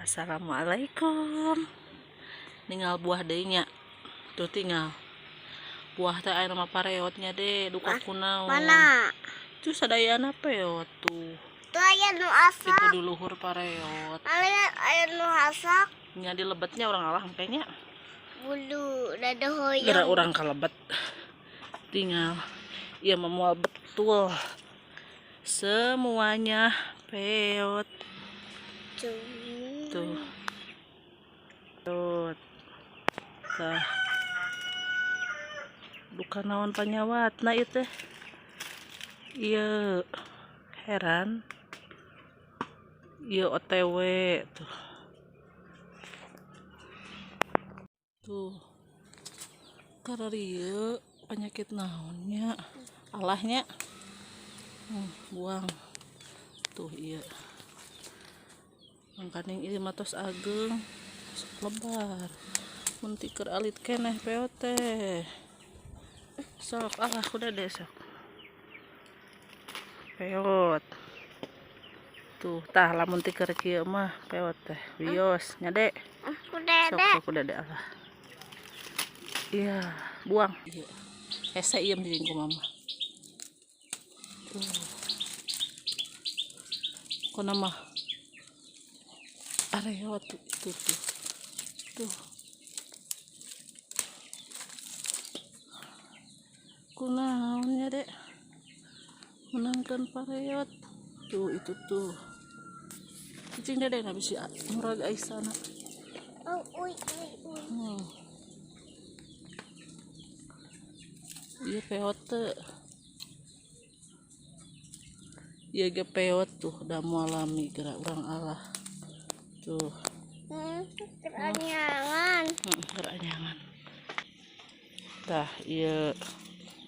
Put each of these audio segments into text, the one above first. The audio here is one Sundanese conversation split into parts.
Assalamualaikum. Ningal buah deui nya. Tuh tinggal. Buah teh aya nama pareotnya deh, duka kunaon. Mana? Tuh sadayana peot tuh. Tuh aya nu asak. Itu di luhur pareot. Aya nu asak. Nya di lebetnya orang alah kayaknya. Bulu dada hoyong. Gara orang kalebet. Tinggal. Iya memual betul. Semuanya peot. Tuh. Tuh. Tah. Duka naon panyawatna ieu teh. Ieu heran. Ieu OTW tuh. Tuh. Kararieu penyakit naonnya? Alahnya. Buang. Tuh ieu. Mangkaning ieu mah tos ageng. Sok lebar. Mun ti keur alit keneh peot teh. Sok ah udah deh sok. Peot. Tuh tah lamun ti keur kieu mah peot teh. Wios nya Dek. Udah Sok dek. sok udah deh Allah. Iya, buang. Iya. Hese ieu mending ku mama. Tuh. Kona mah areot tuh itu tuh. Tuh. Kunaon nya Dek? Menangkan pareot. Tuh itu tuh. Cicing Dede nggak bisa murag aisana. Oh, uy uy uy. Iya peot teh. Iya ge peot tuh udah moal lami gerak urang Allah. Tuh. Keranyangan. Keranyangan. Tah iya.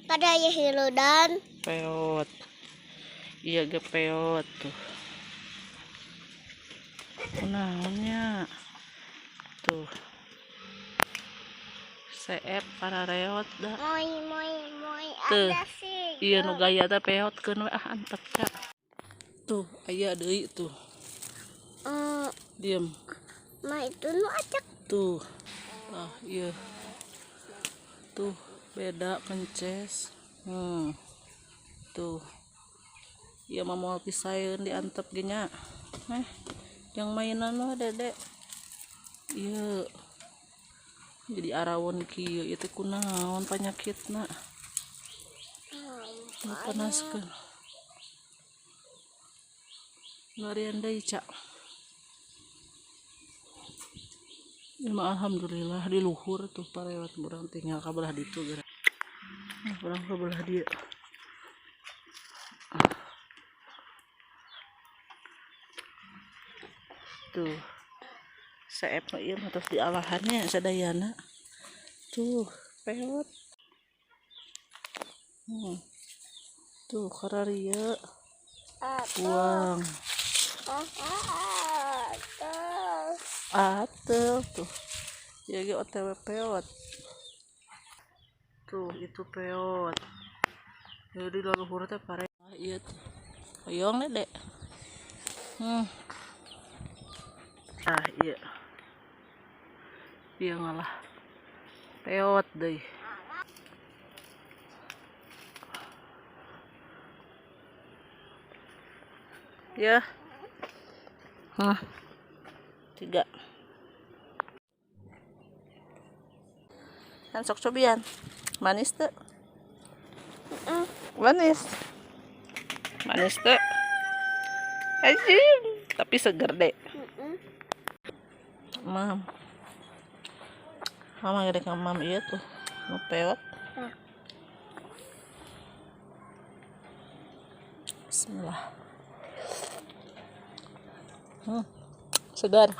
Pada ya hiludan. Peot. Iya ge peot tuh. Kunaonnya? Tuh. Seep para reot dah. Moi moi moi Tuh. ada sih. Iya nu gaya teh peotkeun we ah antep ka. Tuh aya deui tuh. Diem. Ma itu nu acak. Tuh. Ah iya. Tuh beda kences. Tuh. Iya mah moal pisaeun diantep ge nya. Yang mainan mah Dede. Iya. Jadi arawon kieu ieu teh kunaon panyakitna. Nu panaskeun. Larian deui, Cak. Ya mah alhamdulillah di luhur tuh parewat urang tinggal ka belah ditu geura. Nah, urang ka belah dieu. Tuh. Seep mah ieu mah tos dialahannya sadayana. Tuh, peot. Tuh kararieu. Buang. Atel tuh. Ya ge OTW peot. Tuh, itu peot. Jadi leluhur teh pare. Ah, iya tuh. Hoyong Dek. Ah, iya. Iya ngalah. Peot deui. Ya. Hah. 3. Kan sok cobian. Manis teu? Manis. Manis teu? Anjing, tapi seger deh. Mam. Mama gede ka mam ieu tuh. Nu peot. Bismillah. Segar.